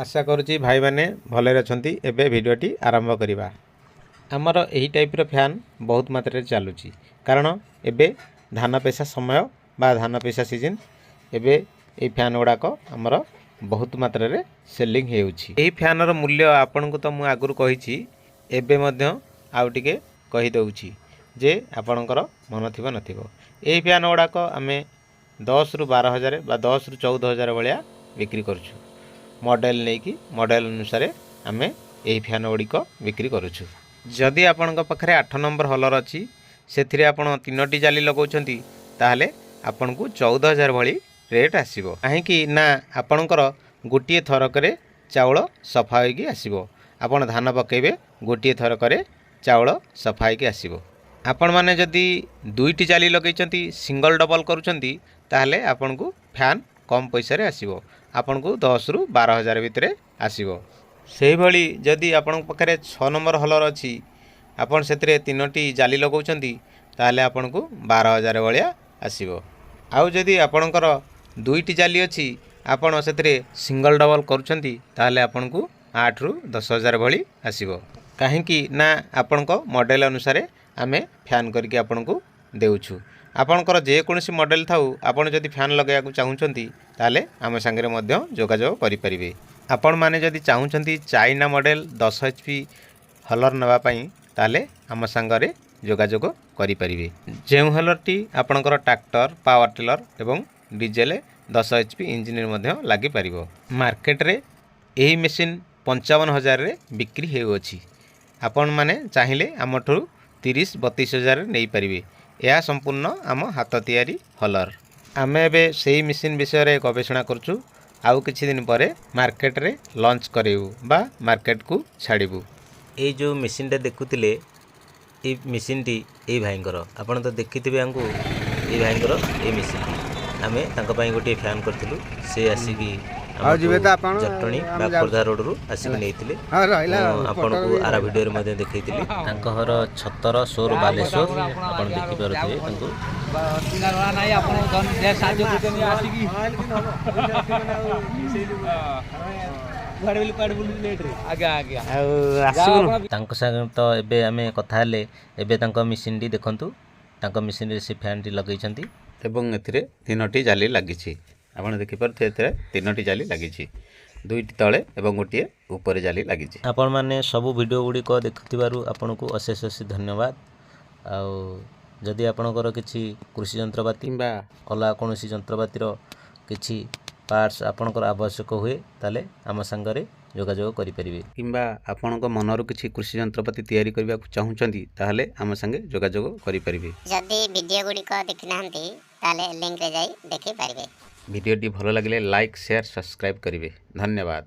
ଆଶା କରୁଛି ଭାଇମାନେ ଭଲରେ ଅଛନ୍ତି। ଏବେ ଭିଡ଼ିଓଟି ଆରମ୍ଭ କରିବା। ଆମର ଏହି ଟାଇପ୍ର ଫ୍ୟାନ୍ ବହୁତ ମାତ୍ରାରେ ଚାଲୁଛି, କାରଣ ଏବେ ଧାନ ପେସା ସମୟ ବା ଧାନ ପେସା ସିଜନ୍। ଏବେ ଏଇ ଫ୍ୟାନ୍ ଗୁଡ଼ାକ ଆମର ବହୁତ ମାତ୍ରାରେ ସେଲିଂ ହେଉଛି। ଏହି ଫ୍ୟାନ୍ର ମୂଲ୍ୟ ଆପଣଙ୍କୁ ତ ମୁଁ ଆଗରୁ କହିଛି, ଏବେ ମଧ୍ୟ ଆଉ ଟିକେ କହିଦେଉଛି ଯେ ଆପଣଙ୍କର ମନ ଥିବ ନଥିବ। ଏହି ଫ୍ୟାନ୍ ଗୁଡ଼ାକ ଆମେ 10ରୁ 12 ହଜାର ବା 10ରୁ 14 ହଜାର ଭଳିଆ ବିକ୍ରି କରୁଛୁ। ମଡ଼େଲ ନେଇକି, ମଡ଼େଲ ଅନୁସାରେ ଆମେ ଏହି ଫ୍ୟାନ୍ ଗୁଡ଼ିକ ବିକ୍ରି କରୁଛୁ। ଯଦି ଆପଣଙ୍କ ପାଖରେ 8 ନମ୍ବର ହଲର ଅଛି, ସେଥିରେ ଆପଣ ତିନୋଟି ଜାଲି ଲଗାଉଛନ୍ତି, ତାହେଲେ ଆପଣଙ୍କୁ 14,000 ଭଳି ରେଟ୍ ଆସିବ। କାହିଁକି ନା ଆପଣଙ୍କର ଗୋଟିଏ ଥରକରେ ଚାଉଳ ସଫା ହୋଇକି ଆସିବ। ଆପଣ ଧାନ ପକାଇବେ, ଗୋଟିଏ ଥରକରେ ଚାଉଳ ସଫା ହୋଇକି ଆସିବ। ଆପଣମାନେ ଯଦି ଦୁଇଟି ଜାଲି ଲଗାଇଛନ୍ତି, ସିଙ୍ଗଲ୍ ଡବଲ୍ କରୁଛନ୍ତି, ତାହେଲେ ଆପଣଙ୍କୁ ଫ୍ୟାନ୍ କମ୍ ପଇସାରେ ଆସିବ। ଆପଣଙ୍କୁ 10ରୁ 12 ହଜାର ଭିତରେ ଆସିବ। ସେହିଭଳି ଯଦି ଆପଣଙ୍କ ପାଖରେ 6 ନମ୍ବର ହଲର ଅଛି, ଆପଣ ସେଥିରେ ତିନୋଟି ଜାଲି ଲଗାଉଛନ୍ତି, ତାହେଲେ ଆପଣଙ୍କୁ 12,000 ଭଳିଆ ଆସିବ। ଆଉ ଯଦି ଆପଣଙ୍କର ଦୁଇଟି ଜାଲି ଅଛି, ଆପଣ ସେଥିରେ ସିଙ୍ଗଲ୍ ଡବଲ୍ କରୁଛନ୍ତି, ତାହେଲେ ଆପଣଙ୍କୁ 8ରୁ 10 ହଜାର ଭଳି ଆସିବ। କାହିଁକି ନା ଆପଣଙ୍କ ମଡ଼େଲ ଅନୁସାରେ ଆମେ ଫ୍ୟାନ୍ କରିକି ଆପଣଙ୍କୁ ଦେଉଛୁ। ଆପଣଙ୍କର ଯେକୌଣସି ମଡ଼େଲ ଥାଉ, ଆପଣ ଯଦି ଫ୍ୟାନ୍ ଲଗାଇବାକୁ ଚାହୁଁଛନ୍ତି, ତାହେଲେ ଆମ ସାଙ୍ଗରେ ମଧ୍ୟ ଯୋଗାଯୋଗ କରିପାରିବେ। ଆପଣମାନେ ଯଦି ଚାହୁଁଛନ୍ତି ଚାଇନା ମଡ଼େଲ 10 HP ହଲର ନେବା ପାଇଁ, ତାହେଲେ ଆମ ସାଙ୍ଗରେ ଯୋଗାଯୋଗ କରିପାରିବେ। ଯେଉଁ ହଲରଟି ଆପଣଙ୍କର ଟ୍ରାକ୍ଟର, ପାୱାର ଟିଲର ଏବଂ ଡିଜେଲ 10 HP ଇଞ୍ଜିନରେ ମଧ୍ୟ ଲାଗିପାରିବ। ମାର୍କେଟରେ ଏହି ମେସିନ୍ 55 ହଜାରରେ ବିକ୍ରି ହେଉଅଛି। ଆପଣମାନେ ଚାହିଁଲେ ଆମଠାରୁ 30-32 ହଜାରରେ ନେଇପାରିବେ। ଏହା ସମ୍ପୂର୍ଣ୍ଣ ଆମ ହାତ ତିଆରି ହଲର। ଆମେ ଏବେ ସେଇ ମେସିନ୍ ବିଷୟରେ ଗବେଷଣା କରୁଛୁ। ଆଉ କିଛି ଦିନ ପରେ ମାର୍କେଟରେ ଲଞ୍ଚ କରାଇବୁ ବା ମାର୍କେଟକୁ ଛାଡ଼ିବୁ। ଏଇ ଯେଉଁ ମେସିନ୍ଟା ଦେଖୁଥିଲେ, ଏଇ ମେସିନ୍ଟି ଏଇ ଭାଇଙ୍କର। ଆପଣ ତ ଦେଖିଥିବେ ୟାଙ୍କୁ। ଏଇ ଭାଇଙ୍କର ଏଇ ମେସିନ୍ଟି, ଆମେ ତାଙ୍କ ପାଇଁ ଗୋଟିଏ ଫ୍ୟାନ୍ କରିଥିଲୁ। ସେ ଆସିକି ଆଉ ଯିବେ ତ ଆପଣ, ଜଟଣୀ ଆମେ ବା ଯାଉଛୁ। ଖୋର୍ଦ୍ଧା ରୋଡ଼ରୁ ଆସିକି ନେଇଥିଲେ। ହଁ, ରହିଲା। ମୁଁ ଆପଣଙ୍କୁ ଆର ଭିଡ଼ିଓରେ ମଧ୍ୟ ଦେଖେଇଥିଲି। ତାଙ୍କ ଘର ଛତର ସୋର, ବାଲେଶ୍ୱର। ଆପଣ ଦେଖିପାରୁଥିବେ ତାଙ୍କୁ। ନାହିଁ, ଆପଣ ସାହାଯ୍ୟ କରୁଛନ୍ତି ଆସିକି। କୁଆଡ଼େ ବୋଲି କୁଆଡ଼େ ବୁଲୁ ଲେଟ୍ରେ। ଆଜ୍ଞା। ଆଉ ଆସିବୁନୁ? ତାଙ୍କ ସାଙ୍ଗେ ତ ଏବେ ଆମେ କଥା ହେଲେ। ଏବେ ତାଙ୍କ ମେସିନ୍ଟି ଦେଖନ୍ତୁ। ତାଙ୍କ ମେସିନ୍ରେ ସେ ଫ୍ୟାନ୍ଟି ଲଗେଇଛନ୍ତି। ଏବଂ ଏଥିରେ ତିନୋଟି ଜାଲି ଲାଗିଛି। ଆପଣ ଦେଖିପାରୁଥିବେ, ଏଥିରେ ତିନୋଟି ଜାଲି ଲାଗିଛି, ଦୁଇଟି ତଳେ ଏବଂ ଗୋଟିଏ ଉପରେ ଜାଲି ଲାଗିଛି। ଆପଣମାନେ ସବୁ ଭିଡ଼ିଓ ଗୁଡ଼ିକ ଦେଖୁଥିବାରୁ ଆପଣଙ୍କୁ ଅଶେଷ ଅଶେଷ ଧନ୍ୟବାଦ। ଆଉ ଯଦି ଆପଣଙ୍କର କିଛି କୃଷି ଯନ୍ତ୍ରପାତି କିମ୍ବା ଅଲଗା କୌଣସି ଯନ୍ତ୍ରପାତିର କିଛି ପାର୍ଟସ୍ ଆପଣଙ୍କର ଆବଶ୍ୟକ ହୁଏ, ତାହେଲେ ଆମ ସାଙ୍ଗରେ ଯୋଗାଯୋଗ କରିପାରିବେ। କିମ୍ବା ଆପଣଙ୍କ ମନରୁ କିଛି କୃଷି ଯନ୍ତ୍ରପାତି ତିଆରି କରିବାକୁ ଚାହୁଁଛନ୍ତି, ତାହେଲେ ଆମ ସାଙ୍ଗେ ଯୋଗାଯୋଗ କରିପାରିବେ। ଯଦି ଭିଡ଼ିଓ ଗୁଡ଼ିକ ଦେଖିନାହାନ୍ତି, ତାହେଲେ ଲିଙ୍କରେ ଯାଇ ଦେଖିପାରିବେ। ଭିଡ଼ିଓଟି ଭଲ ଲାଗିଲେ ଲାଇକ୍, ସେୟାର, ସବସ୍କ୍ରାଇବ୍ କରିବେ। ଧନ୍ୟବାଦ।